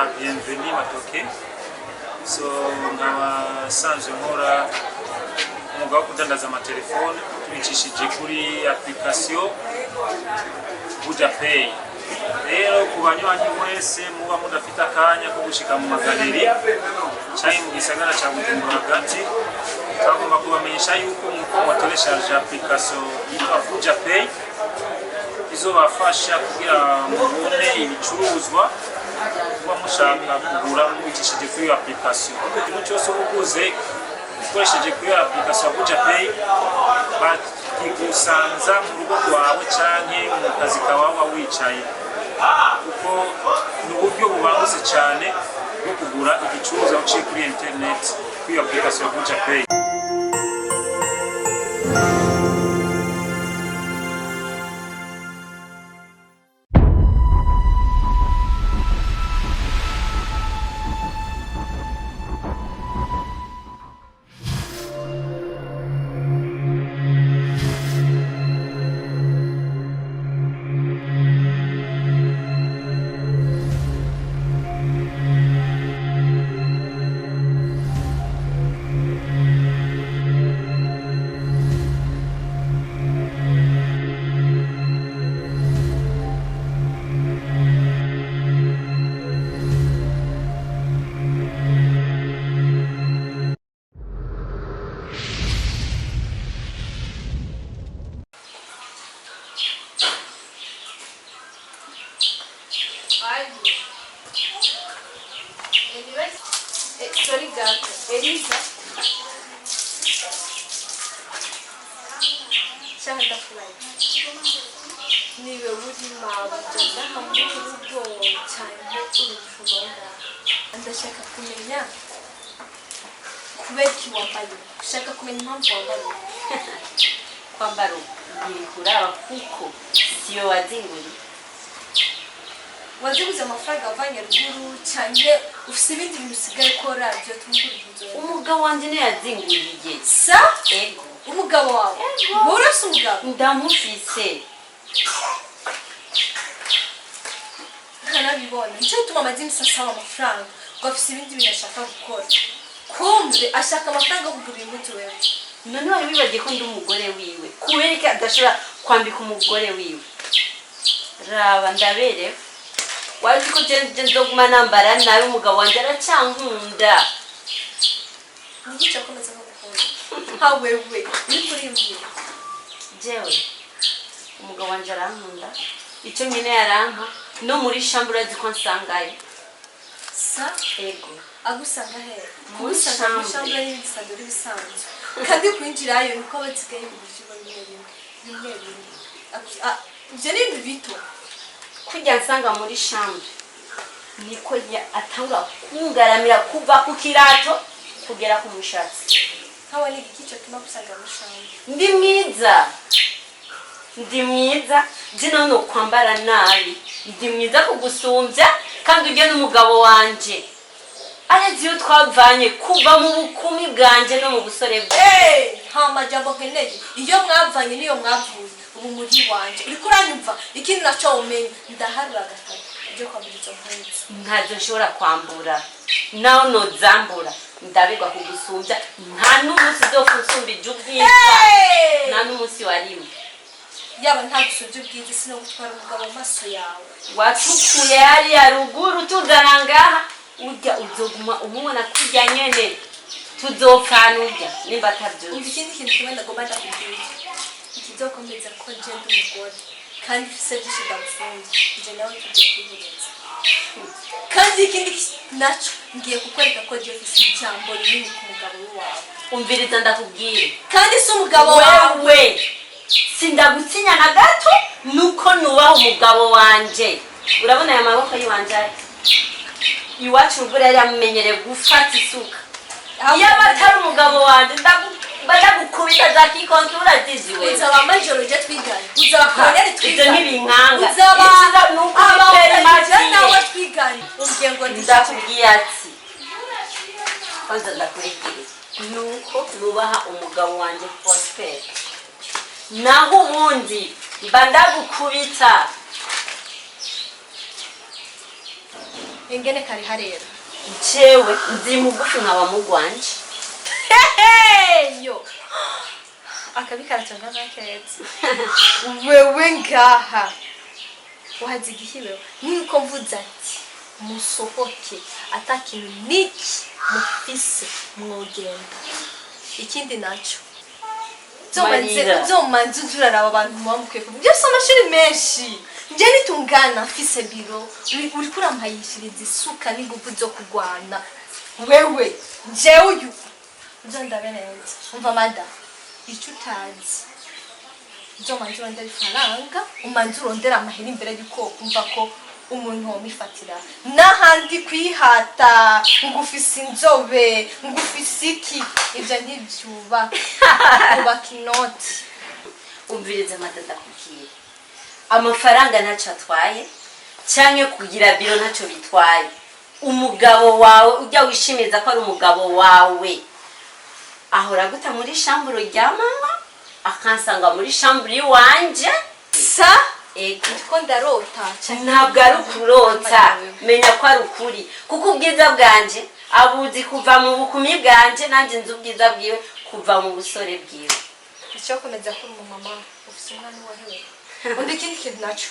Bienvenue Matoke. So nkaba nsanzwe nkora umwuga wo kudandaza amatelefone tubicishije kuri application Buja Pay. Rero ku banywanyi wese muba mudafite akanya ko gushika mu ma galeries canke mu gisagara ca Bujumbura hagati, twagomba kubamenyesha yuko muko mwatélécharge application yitwa Buja Pay, izobafasha kugira mubone ibicuruzwa kuba mushaka kugura mubicishije kuri iyo application. Ikintu cyose uba uguze ukoresheje kuri iyo application ya Buja Pay, bakigusanza mu rugo rwawe canke mu kazi kawe waba wicaye, kuko ni uburyo bubangutse cyane bwo kugura igicuruzwa uciye kuri internet, kuri iyo application ya Buja Pay. Ai. Sorry gato. Elisa. Shaka ndafurahi. Niwe uri mabuja ngaha muri uru rugo canke uri umushumba wo ngaha? Ndashaka kumenya kubera iki wambaye uko. Shaka kumenya impamvu wambaye uko. Kwambara uku kuraba kuko siyo wazinguriye. Waziguze amafaranga wavanye ruguru canke ufise ibindi bintu usigaye ukora vyotuma ugura impuzu? Umugabo wanje niyo yazinguriye. Sa? Ego. Umugabo wawe? Ego. Wowe urafise umugabo? Ndamufise. Ntanabibona. Nico gituma amaze imisi asaba amafaranga ngo afise ibindi bintu ashaka gukora. Kumbe ashaka amafaranga yo kugura impuzu wewe. None wari wibagiye ko ndi umugore wiwe? Kubera ko adashobora kwambika umugore wiwe? Raba, ndaberewe. Wari uzi ko je nzoguma nambara nabi, umugabo wanje aracankunda. Niki cyakomeza no gukunda ha wewe uriko urimbwira? Jewe umugabo wanje arankunda, icyo nyine yarampa no muri chambre, urazi ko nsangayo. Sa? Ego. Agusanga he? Muri Kugusanga muri chambre. Chambre n'ibisanzwe bisanzwe, kandi kwinjirayo niko basigaye ibintu vy'uba bimwe bimwe bimwe bimwe. Ivyo ni ibintu bito. Kurya nsanga muri chambre niko atangura kungaramira kuva ku kirato kugera ku mushatsi. Nkawe ni igiki cyotuma gusanga muri chambre? Ndi mwiza, ndi mwiza. Jino no kwambara nabi, ndi mwiza kugusumbya, kandi ujye n'umugabo wanje arazi iyo twavanye kuva mu bukumi bwanje no mu busore bwe. Eh, nta majambo nkeneye. Iyo mwavanye niyo mwavuye, ubu muri wanje, uriko uranyumva? Ikindi naco womenya, ndaharura gatatu ujye kwambara izo mpuzu. Ntazo nshobora kwambura. Naho nozambura, ndabigwa kugusumbya. Nta n'umunsi uzokunsumba ubwiza, nta n'umunsi warimwe. Yaba nta gusumvya ubwiza, sino gutwara umugabo mu maso yawe. Watukuye hariya ruguru tuzana ngaha, urya uzoguma umubona kurya nyene, tuzopfana urya nimba atavyuzi. Umva, ikindi kintu kimwe ndagomba ndakubwira: ikizokomeza ko nje ndi umugore kandi mfise vyinshi ndagufunze, nje nawe tugiye kwihereza. Kandi ikindi naco, ngiye kukwereka ko je mfise ijambo rinini ku mugabo wawe. Umviriza ndakubwire. Kandi si umugabo wawe. Wewe sindagutinya na gato, nuko nubaha umugabo wanje. Urabona aya maboko yiwanje ari iwacu, imvura yari yamumenyereye gufata isuka. Iyo aba atari umugabo wanje, ndagukubita za kikonti, urazizi wewe. Uzaba majoro je twiganye, uzaba koloneli Ivyo twiganye. ntibinkanga. Uzaba Icyiza ni uko aba uri je nawe make. twiganye, umbwiye ngo ndi Ndakubwiye ati kwanza ndakuregere, nuko nubaha umugabo wanje Prosper, naho ubundi mba ndagukubita. Ingene kari harera. Jewe ndi mugufi nkaba mugwanje. Yo, akabi karatonda nk'akeza. Wewe ngaha wahaze igihibeho, niko mvuze ati musohoke ata kintu niki mufise, mwogenda. Ikindi naco, Marira. uzomanze uze uraraba abantu muba mukwiye kuvuga byose. Amashuri menshi, njye nitungana mfise biro, uriko urampayishiriza isuka n'inguvu zo kurwana. Wewe, jewe uyu uzondabe neza. Umva mada, icyo utazi, uzomanze urondera ifaranga, umanze urondera amahera imbere y'uko umva ko umuntu womifatira n'ahandi kwihata ngo ufise inzobe, ngo ufise iki. Ibyo ntibyubaka, ubaka inoti. Umviriza amadada, kubwira amafaranga ntacyo atwaye, cyangwa kugira biro ntacyo bitwaye. Umugabo wawe ujya wishimiza ko ari umugabo wawe, ahora guta muri chambre rya mama, akansanga muri chambre iwanje. Sa? Ego. Ndiko ndarota canke? Ntabwo ari ukurota, menya ko ari ukuri, kuko ubwiza bwanje abuzi kuva mu bukumi bwanje, nanjye nzi ubwiza bwiwe kuva mu busore bwiwe. Icyo komeza ko umumama ufise umwana wahewe undi. Ikindi kintu naco,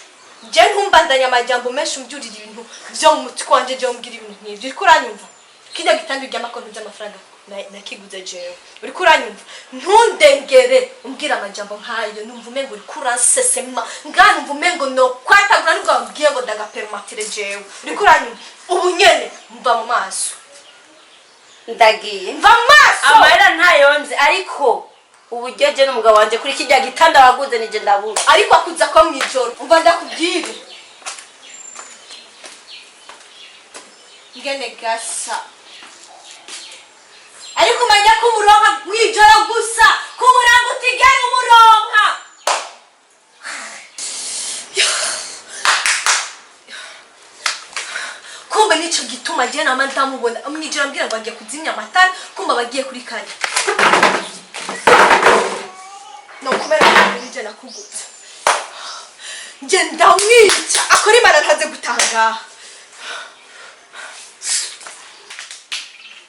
je ntumbandanye amajambo menshi umbyurira ibintu vyo mu mutwe wanje. Je umbwira ibintu nk'ivyo, uriko uranyumva? Kirya gitanda uryamako ntuzi amafaranga nakiguze jewe, uriko uranyumva? Ntundengere umbwira amajambo nk'ayo. Numva umengo uriko uransesema ngaha, numva umengo nokwatagura nubwo wambwiye ngo ndagaperumatire jewe. Uriko uranyumva? Ubu nyene mva mu maso. Ndagiye. Mva mu maso. Amahera ntayonze, ariko uburyo je n'umugabo wanje kuri kirya gitanda waguze nije ndabuze. Ariko akuza ko mw'ijoro. Umva ndakubwire ngene gasa, ariko umenya ko umuronka mw'ijoro gusa, ko umurango utigera umuronka. Kumbe nico gituma je nama ndamubona mw'ijoro ambwira ngo agiye kuzimya amatara, kumbe aba agiye kuri kare. No kubera ko nije nakugutse, nje ndamwica akora imana ntaze gutanga.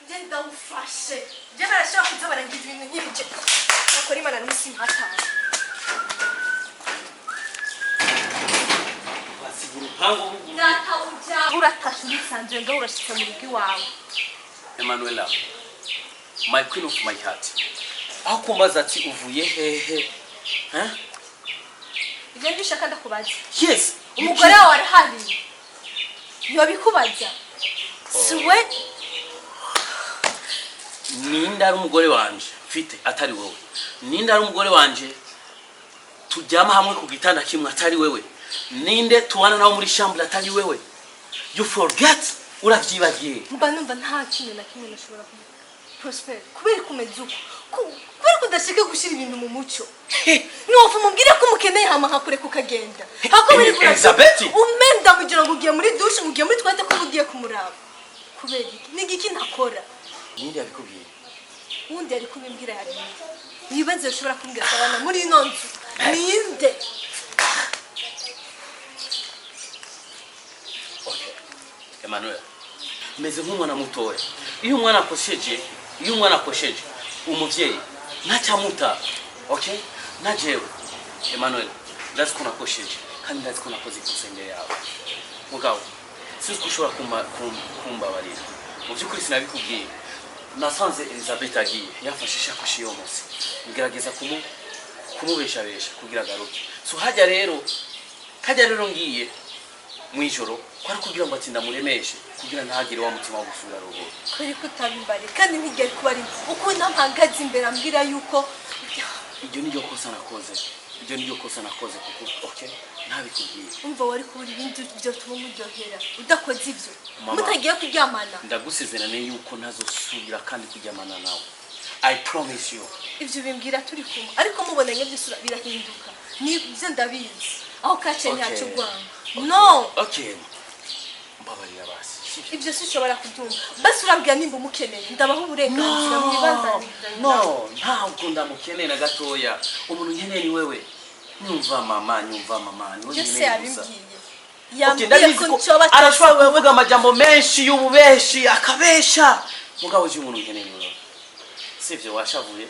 Nje ndamufashe, nje barashobora kuza barangiza ibintu nk'ibi. Je akora imana n'umusi ntataha. Basiga urupangu. Data uja uratashe urisanzuye ngaho, urashitse mu rugo iwawe. Emanuela, my queen of my heart, aho kumbaza ati uvuye hehe? Eh? Ibyo nibyo ushaka ndakubaza? Yes. Umugore wawe arahari, yobikubaza si we? Ninde ari umugore wanje mfite atari wowe? Ninde ari umugore wanje turyama hamwe ku gitanda kimwe atari wewe? Ninde tubana nawe muri chambre atari wewe? You forget, uravyibagiye. Mba numva nta kintu na kimwe nashobora kuvuga. Prosper, kubera kumeze uko, kubera ko udashaka gushyira ibintu mu mucyo, ntiwapfa umubwire ko umukeneye hama nkakureka ukagenda hako biri. Elizabeth! Umenda mugira ngo ugiye muri douche, ngo ugiye muri toilette, ko ugiye kumuraba. Kubera iki? Ni igiki ntakora? Ninde yabikubwiye? Wundi yari kubimbwira yari nibaze ushobora kumbwira ko abana muri ino nzu ninde? Okay. Emmanuel, meze nk'umwana mutoya. Iyo umwana akosheje, iyo umwana akosheje, umuvyeyi ntacyamuta. Okay? Na jewe, Emmanuel, ndazi ko nakosheje kandi ndazi ko nakoze ikosa imbere yawe. Mugabo, sinzi ko ushobora kumbabarira. Mu by'ukuri sinabikubwiye. Nasanze Elizabeth agiye, yafashe ishakoshi yo munsi. Ngerageza kumubeshabesha kugira agaruke. So hajya rero ngiye mwijoro kwari kugira ngo ati ndamuremeshe kugira ntagire wa mutima wo gusubira ruguru. Kuri kutabimbare kandi ntigere kuba ari ukuntu mpagaze imbere ambwira yuko Iryo ni ryo kosa nakoze, iryo ni ryo kosa nakoze kuko, okay, ntabikubwiye. Umva, wari kubura ibindi byotuma umuryohera udakoze ibyo. Mama. Mutagiye kuryamana. Ndagusezerane yuko ntazosubira kandi kuryamana nawe, I promise you. Ibyo bimbwira turi kumwe, ariko mubonanye by'isura birahinduka. Nibyo, ndabizi aho kace ntacyo urwanga no. Okay, mbabarira basi, sibyo? Ibyo sinshobora kubyumva. Basi urambwira nimba umukeneye, ndabaha uburenganzira mwibanzanire. No, ntabwo ndamukeneye na gatoya. Umuntu nkeneye ni wewe. Nyumva mama, nyumva mama, ni wowe Byose nkeneye gusa. yabimbwiye. Yambwiye ndabizi ko ko ncoba arashobora kuvuga amajambo menshi y'ububeshi akabesha, mugabo uje umuntu nkeneye ni wewe, sivyo? Washavuye?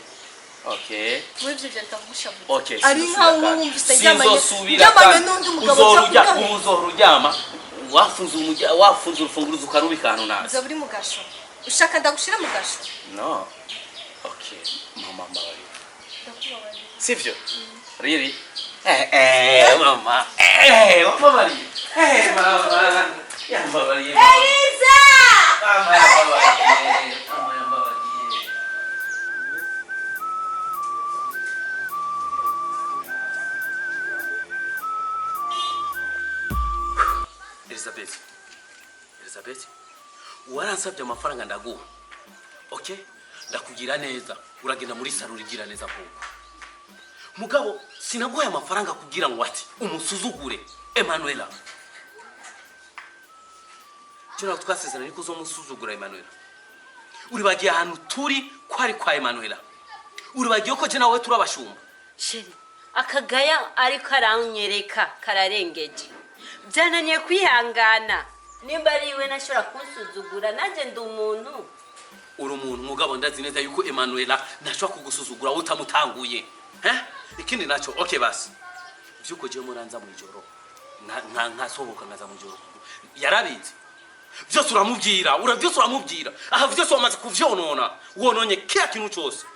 Okay. Muri ivyo vyareka kugushavuza. Okay. Ari Sinzosubira nkaho kandi. wumvise ndyamanye Sinzosubira ndyamanye kandi. n'undi mugabo Uzohora uza ubu uzohora uryama wafunze umujya, wafunze urufunguruzo ukarubika ahantu nazi. Uzoba uri mu gasho, ushaka ndagushira mu gasho? No, okay mama, mbabarira. Ndakubabarira. Sivyo? Really? Mama, wambabariye. Mama yambabariye. Eliza! Mama yambabariye, mama yambabariye. Elizabeth, Elizabeth, waransabye amafaranga ndaguha, okay? Ndakugira neza, uragenda muri salo urigira neza nkuko. Mugabo sinaguhaye amafaranga kugira ngo ati umusuzugure Emanuela. Cyo twasezeranye ko uzomusuzugura Emanuela. Uribagiye ahantu turi ko ari kwa Emanuela? Uribagiye ko je nawe turi abashumba? Chéri, akagaya ariko aranyereka kararengeje, byananiye kwihangana. Nimba ari iwe nashobora kunsuzugura, nanjye ndi umuntu. Uri umuntu, mugabo ndazi neza yuko Emanuela ntashobora kugusuzugura wowe utamutanguye. Eh? Ikindi naco, okay basi, vyuko jewe muranza mw'ijoro nkasohoka nkaza mw'ijoro, yarabizi vyose. Uramubwira, ura vyose uramubwira. Aha vyose wamaze kuvyonona, wononye kila kintu cose.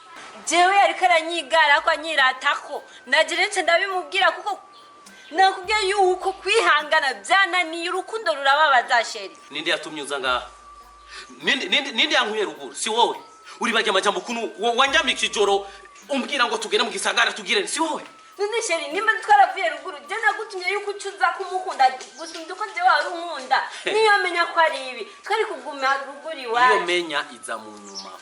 Jewe ariko aranyigara ko anyiratako, nageretse ndabimubwira kuko nakubwiye yuko kwihangana byananiye. Urukundo rurababaza, chéri. Ninde yatumye uza ngaha? Ninde yankuye ruguru? Si wowe? Uribagiye amajambo ukuntu wanjamika ijoro umbwira ngo tugende mu gisagara tugire? Si wowe? None chéri, nimba twaravuye ruguru, je nagutumye yuko ucuza kumukunda gusumbya uko jewe wari unkunda. Niyo menya ko ari ibi, twari kuguma ruguru Iyo iwacu. menya iza mu nyuma,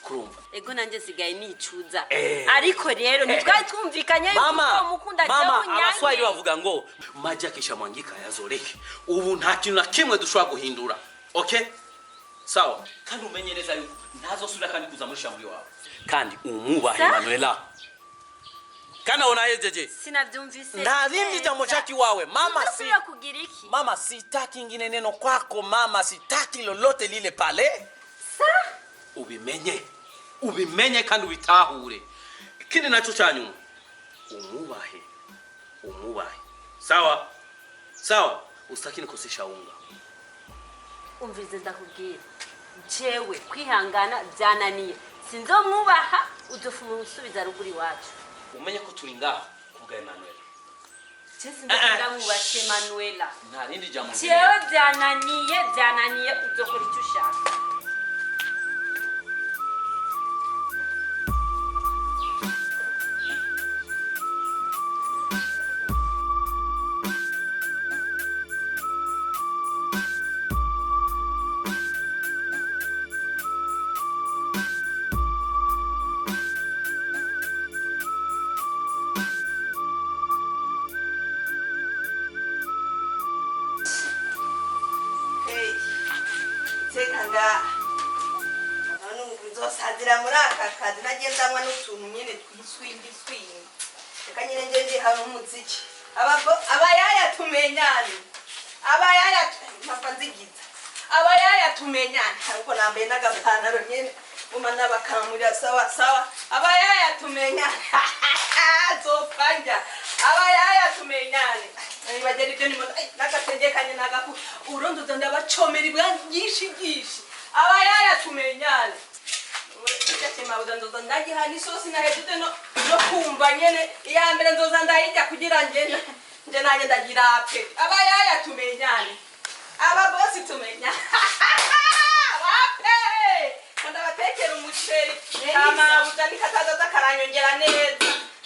kurumva? Ego, nanjye sigaye nicuza. Eh. Ariko rero ntitwari twumvikanye yuko Mama, umukunda mama, jewe unyange? Abaswahili bavuga ngo maji akishamwangika yazoreke. Ubu nta kintu na kimwe dushobora guhindura, okay? Sawa. Kandi umenye neza yuko ntazosubira kandi kuza muri chambre wawe, kandi umubahe. Sa? Manuela, kandi aho nahejeje. Sinabyumvise. Nta rindi jambo chaki wawe mama, si Uzosubira kugira iki? Mama, sitaki ingine neno kwako mama, sitaki lolote lile pale. Sa? Ubimenye, ubimenye kandi ubitahure. Ikindi nacyo cya nyuma, umubahe, umubahe. Sawa sawa, usitaki nikosesha unga. Umvirize ndakubwira, jewe kwihangana byananiye, sinzomwubaha. Uzofuma umusubiza ruguru iwacu. Umenye ko turi ngaha kubwa Emmanuel. Je sinzomwubashe Manuela. Nta rindi jambo. Jewe byananiye, byananiye. Uzokora icyo ushaka. Hey, teka ngaha. None ubu nzosazira muri aka kazi nagendamwa n'utuntu nyene twiswindi swindi. Reka nyine nje ndi hano umuziki. Abayaya tumenyane. Abayaya mpapfa nzigiza. Abayaya tumenyane. Ariko nambaye n'agapantaro nyene. Uma n'abakamurira sawa sawa. Abayaya tumenyane. Zopfanja. Abayaya tumenyane. Nibagera ibyo nimo n'agatenge kanye nagaku. Urondoza ndabacomera ibwa nyinshi byinshi. Abayaya tumenyane. Mabuza nzoza ndagiha n'isosi nahejeje no kumva nyene iya mbere nzoza ndayirya kugira nje nanjye ndagira pe. Abayaya tumenyane, aba bosi tumenya wape ngo ndabatekera umuceri. Amabuja nikatazaza karanyongera neza,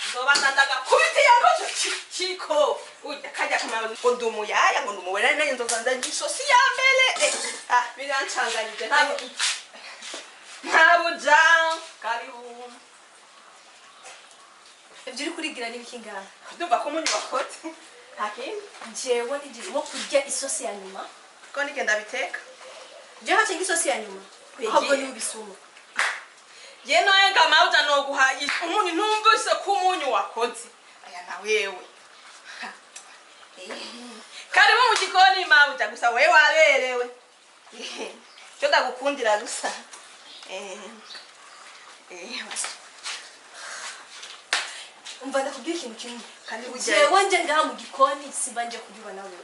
nzoba ndagakubita iyo ngoco kiko urya kajya kamara ngo ndi umuyaya, ngo ndi umuwera, nanjye nzoza ndarya isosi ya mbere. Ah, birancanganyije. Ntabwo ntabuja, karibu. Ibyo uri kurigira ni ibiki ngaha? Ndumva ko umunyu wakoze, nta kindi. Jewe ni wo kurya isosi ya nyuma. Ko nigenda biteka. Jewe hacenga isosi ya nyuma, ahubwo niwe ubisuma. Ye nawe ngamawuja noguha umunyu, numvise ko umunyu wakoze aya na wewe. Karibu mu gikoni mabuja, gusa wewe waberewe. Cyo ndagukundira gusa. Umva ndakubwira ikintu kimwe. Kandi burya Jewe nje ngaha mu gikoni simba nje kubyuba nawe.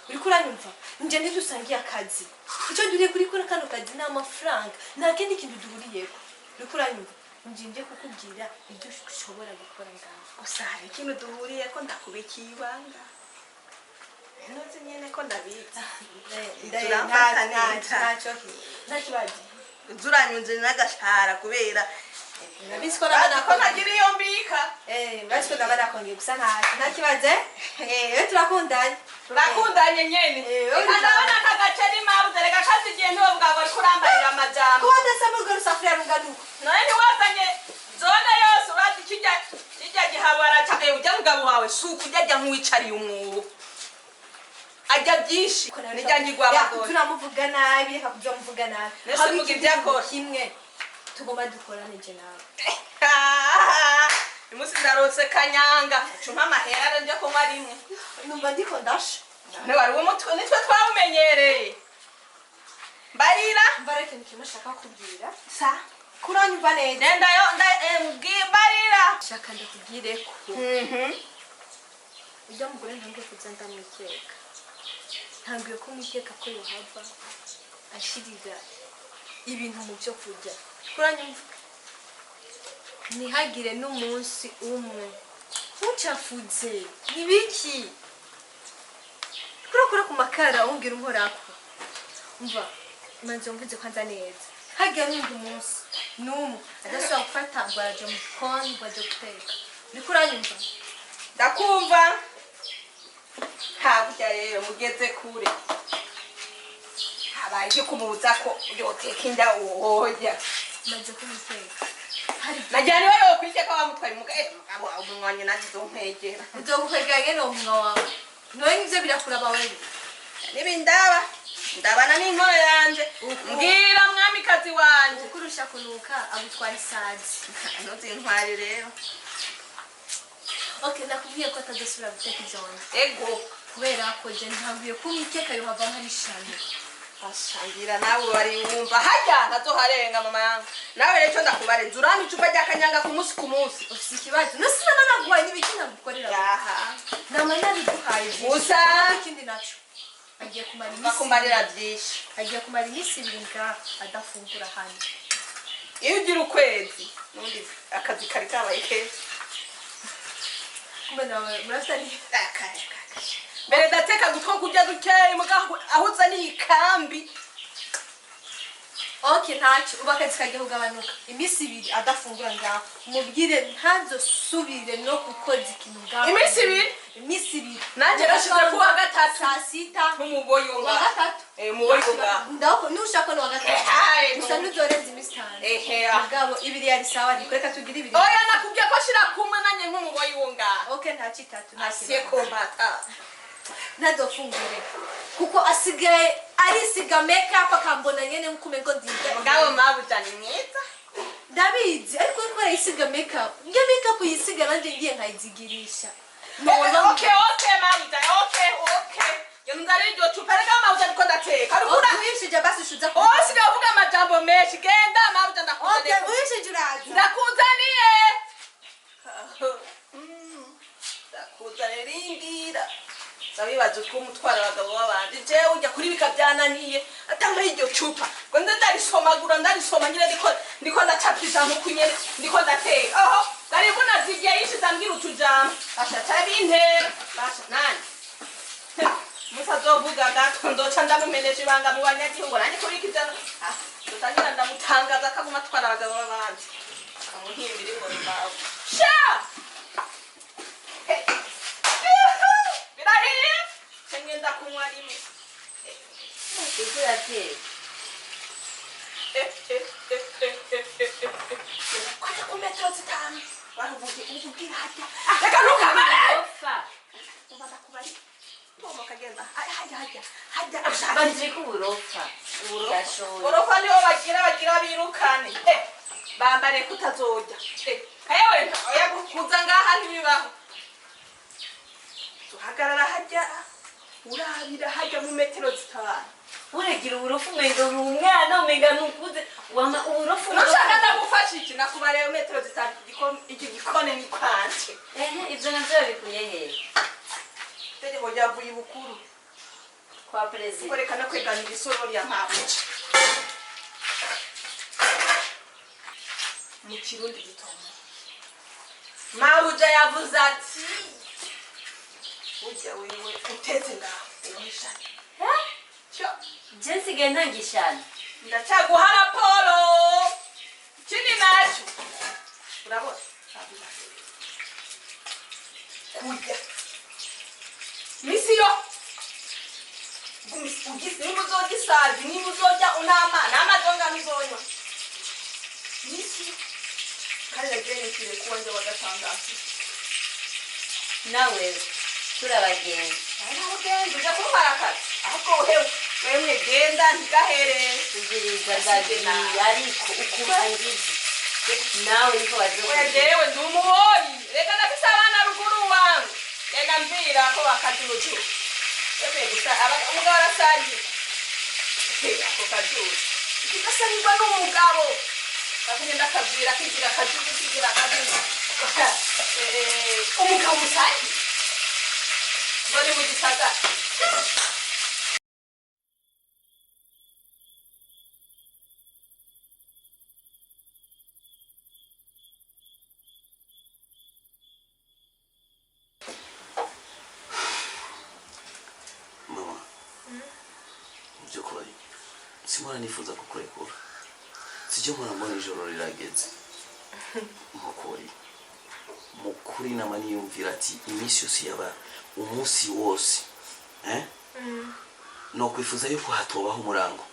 Uriko uranyumva? Nje ntidusangiye akazi. Icyo duriye kuri kuri kano kazi ni amafaranga. Nta kindi kintu duhuriyeko. Uriko uranyumva? Nje nje kukubwira ibyo ushobora gukora ngaha. Gusa hari ikintu duhuriye ko ndakubikiye ibanga. Ntuzi nyene ko ndabizi. Turamfata neza. Ntacyo nta kibazo. Nzuranyunze n'agashara kubera Urabizi ko naba bazi ko ntagira iyo mbika. Urabizi ko naba nakongeye gusa nta kibazo. Turakundanye. Turakundanye nyene. Uri Ndabona aka gaceri mabuze, reka kazi igihe ntiwovuga ngo ariko urambarira amajambo. Kuba ndasaba urwo rusafuriya rungana uko. None ntiwazanye zone yose, urazi kijya gihabara ca ujya mugabo wawe si ukurya ajya nk'uwicariye umwobo. Ajya byinshi nijya ngirwa abagore. Turamuvuga nabi, reka kuzamuvuga nabi. Nese Haba uvuga ikindi ibyo akora. kintu kimwe tugomba dukorane je nawe. Uyu munsi ndarose kanyanga, cumpa amahera njya kunywa rimwe. Numva ndiko ndasha. None wari umutwe nitwe twawumenyereye. Mbarira. Mva rero ikintu kimwe nshaka kubwira. Sa. Kuranyumva neza. Nenda yo nda mbarira. Shaka ndakubwire ko ujya mugore ntangiye kuza ndamwikeka. Ntangiye kumwikeka ko yohava ashirira ibintu mu byo kurya. Kuranyumva? Ntihagire n'umunsi umwe ntucafuze nibiki kurakura ku makara umbwira unkorako. Umva manze wumvize kwanza neza. Hagira n'undi munsi n'umwe adashobora gufata ngo araja mu gikoni ngo aje guteka. Uriko uranyumva? Ndakumva. Hakurya rero mugeze kure. Habaye iki kumubuza ko yoteka inda woya? Maze kumuteka. Hari Nagira niwe yokwikeka wamutwaye mugabo umwanya nanjye uzompegera. Uzogukwegera ngene uwo munwa wawe. None ivyo birakuraba wewe. Nibindaba ndabana n'inkono yanje. Mbwira mwamikazi wanje. Ukurusha kunuka agutwara isazi. Ntuzintware rero. Okay, nakubwiye ko atazosubira guteka ivyonda. Ego. Kubera ko je ntanguye kumwikeka yohava nkarishana. Ashangira nawe wari wumva hajya ntazoharenga mama yangu. Nawe rero ndakubareza urampa icupa rya kanyanga ku munsi ku munsi. Ufise ikibazo? None sinaba naguhaye n'ibiki nagukorera. Yaha. Nama nabiguhaye byinshi. Gusa Ikindi naco. Agiye kumara iminsi. bakumarira byinshi. Agiye kumara iminsi ibiri ngaha adafungura hano. Iyo ugira ukwezi n'ubundi akazi kari kabaye keza. Kumbe nawe murafitaniye. Mbere ndateka gutwo kurya dukeyi muga aho uzaniye ikambi. Okay, ntacyo ubu akazi kagiye kugabanuka. Iminsi ibiri adafungura ngaho. Mubwire ntazosubire no gukoza ikintu ngaho. Iminsi ibiri? Iminsi ibiri. Nanjye nashize kuwa gatatu. Saa sita. Nk'umuboyi wo Wa ngaho. gatatu. Umuboyi wo ngaho. Ndako nushaka no wa gatatu. Ehaye, Gusa ntuzorenza iminsi itanu. Ehe, ah. Mugabo ibiri yari sawa ariko reka tugire ibiri. Oya nakubwiye ko shira kumwe nanye nk'umuboyi wo ngaho. Okay, ntacyo itatu nta Asiye kibazo. kombata. Ntazofungure. Kuko asigaye arisiga make up akambona nyene nkuko umengo ndiga. Mugabo mabuja ni mwiza. Ndabizi ariko uriko arayisiga make up. Nge make up yisiga nanje ngiye nkayizigirisha. Okay, mabuja. Okay. Ngenda iryo cupa reka mabuja ndiko ndateka. Ariko ura Uyishije basi ushuza ku. Oh, sigaye uvuga amajambo menshi. Genda mabuja Okay, ndakuzaniye. uyishije uraza. Ndakuzaniye. Ndakuzaniye rindira. Ndabibaza uko umutwara abagabo b'abandi. Jewe ujya kuri bika byananiye atanga iryo cupa. Ngo nze ndarisomagura ndarisoma nyine ndiko ndacapisha nkuko nyene ndiko ndateka. Oho, ndaribona zigiye yishize ambwira utujambo. Basha cabintera. Basha nani? Musa azovuga gato ndoca ndamumenesha ibanga mu banyagihugu nanjye kubika ijana. Ndotangira ndamutangaza akaguma atwara abagabo b'abandi. Amuhimbira ingoma bawe. Sha! Birahiye! Ngenda kunywa rimwe. Ivyo urateka. Kwata ku metero zitanu. Baruvuge ububwira hajya. Reka ntukamare! Uburofa. Umva ndakubari. Tomoka genda. Hajya hajya. Hajya ashaka. Banzika uburofa. Gashoye. Uburofa niho bagira birukane. Bambare kutazojya. Ewe oya kuza ngaha ntibibaho. Tuhagarara hajya. Urabira hajya mu metero 5. Uragira uburofu umenga uri umwana, umenga nukuze wama uburofu. Nushaka ndagufasha iki? Nakubareye metero 5, iki gikone ni kwanje. Ehe, ivyo navyo bikuye hehe? Itegeko ryavuye ibukuru kwa perezida. Reka no kwegamira isorori ya mabuja. Mu Kirundi gitomo mabuja yavuze ati burya wewe uteze ngaho uwishane. Je nsigaye ntangishana. Ndacaguha raporo. Ikindi nacyo urabona kurya misi yo nimba uzorya isazi, nimba uzorya unama n'amazonga ntuzonywa misi kandi nagiye nikiriye kuba njye wa gatandatu. Nawe turabagenzi. Ntabugenzi uja kuntwara akazi ahubwo wewe wemwe genda ntigahere. Ubwiriza ndagiye ariko ukubangiza nawe niko Oya jewe ndi umuboyi, reka ndafise abana ruguru wangu genda mvira ko bakajuju wemwe gusa umugabo arasangira ako kajuju kigasangirwa n'umugabo bakagenda akabwira kigira akajuju kigira akajuju umugabo musangiye ngo ni mu gisagara. Mama, mu by'ukuri simora nifuza kukurekura, sijya mpora mbona ijoro rirageze. Mukuri mukuri nama niyumvira ati iminsi yose yaba umunsi wose, eh? Nokwifuza yuko hatobaho umurango,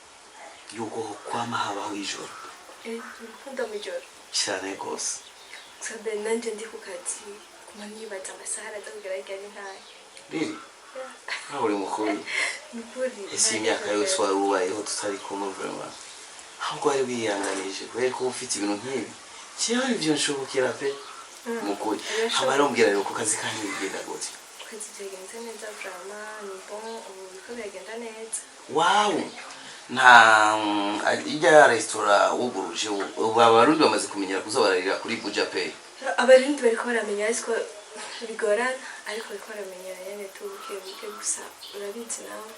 yuko kwama habaho ijoro. Urukundo mu ijoro. Cyane rwose. Gusa mbere nanjye ndi ku kazi kuma nibaza amasaha araza kugera ryari ntayo. Riri nawe uri mukuru. Nukuri. Ese imyaka yose wari ubayeho tutari kumwe, vraiment ahubwo wari wiyanganije kubera ko uba ufite ibintu nk'ibi jewe ibyo nshobokera pe mukuri. Haba rero mbwira rero ku kazi kanyu bigenda gute? Akazi byagenze neza, vraiment ni bon, ubu biriko biragenda neza. Wow, nta ijya resitora wuguruje ubu Abarundi bamaze kumenyera kuza bararira kuri Buja Pay. Abarundi bariko baramenya ariko bigorana, ariko bariko baramenyera nyene tu buke buke, gusa urabizi nawe.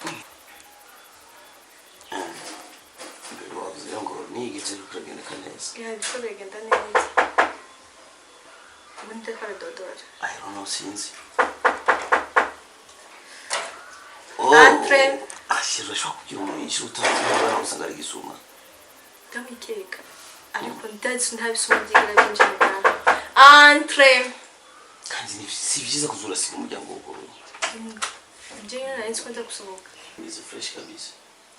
Mbere wavuze ngo niyigize kuragendeka neza. Ya, biriko biragenda neza. Ubundi ariko aradodora. I don't know, sinzi. Entre. Ashira urashobora kugira umuntu yinjira utazi niba usanga ari igisuma. Ndamukeka ariko ndazi nta bisuma byigera byinjira ngaha. Entre. Kandi si byiza kuza urasiga umuryango wuguruye. Ibyo nyine nari nzi ko nza gusohoka. Bimeze fresh kabisa.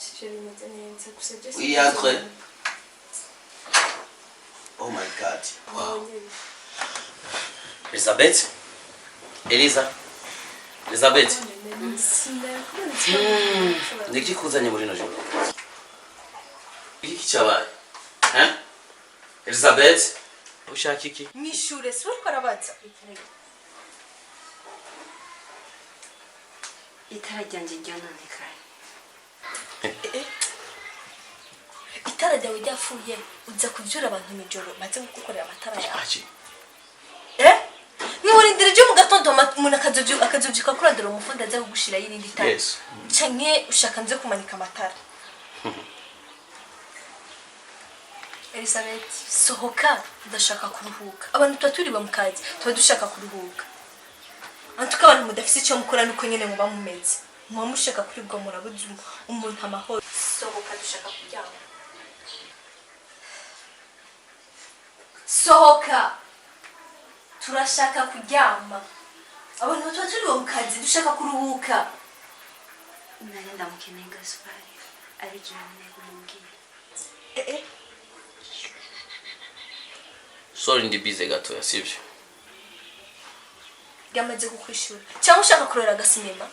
Sivyo, bimeze neza gusa byo Oui, entre. Oh my God. Wow. Elizabeth. Eliza. Elizabeth. Niki kuzanye muri ino joro? Iki cyabaye? Eh? Elizabeth, ushaka iki? Mwishure si uriko arabaza. Itara ryanjye ryononekaye. Itara ryawe ryapfuye uza kuvyura abantu mw'ijoro baze kugukorera amatara yawe. Aje. Eh? Niwurindira ejo mu gatondo umuntu akazovyuka kurondera umufundi aza kugushirayo irindi tara. Yes. Canke ushaka nze kumanika amatara. Elizabeth, sohoka, ndashaka kuruhuka. Abantu tuba turi mu kazi, tuba dushaka kuruhuka. Antuka abantu mudafise icyo mukora nuko nyene muba mumeze. Muba mushaka kuribwa murabuze umuntu amahoro. Sohoka, dushaka kuryama. Sohoka. Turashaka kuryama. Abantu tuba turi mu kazi dushaka kuruhuka. Nari ndamukeneye Gaspari abigira intego mubwira. Eh eh. Sorry, ndi busy gatoya, sivyo? Yamaze kukwishura. Cyangwa ushaka kurora agasinema?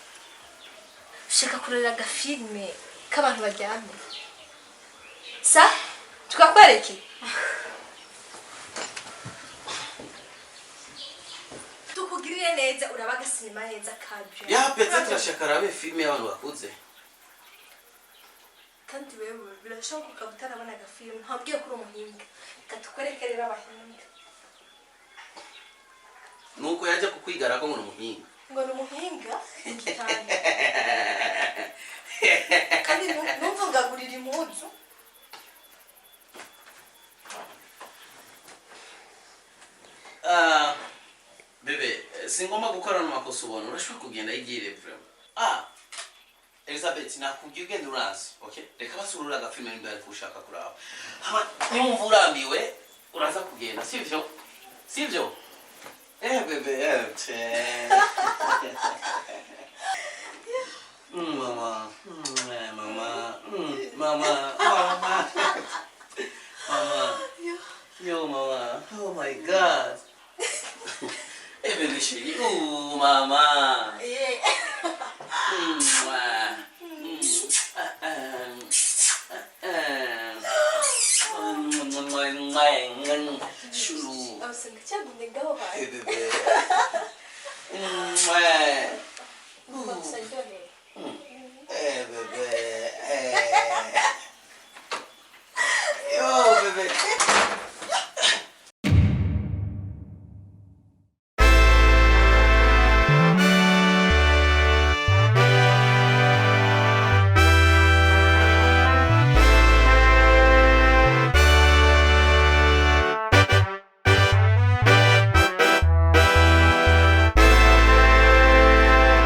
Ushaka kurora agafilme k'abantu baryamye? Sa? Tukakwereke? Tukugirire Wiyumvire neza, uraba agasinema neza ka bien. Ya, peut-être ashaka arabe filime y'abantu bakuze. Kandi wewe birashoboka ukaba utarabona agafilmu. Ntabwiye ko uri umuhinga, reka tukwereke rero abahinga. Nuko yajya kukwigara ko ngo ni umuhinga. Ngo ni umuhinga mu gitanda, kandi numva ngagurira impuzu. Ah, bébé, singomba gukora n'amakosa ubona. Urashobora kugenda, igire vraiment. Ah, Elizabeth, nakubwiye ugenda uranzi, okay? Reka basurura agafilme nimba ariko ushaka kuraba. Hama niwumva urambiwe uraza kugenda, sivyo? Sivyo? Eh bébé, eh tse. Mama, eh, mama, mama, mama. Mama. Yo, mama. Oh my God. Eh, bébé chérie. Oh, mama. Mwah. Ah, ah, ah, ah. Mwah, mwah, mwah. Chou. Abasanga cyagumye ngaho hantu. Eh, bébé.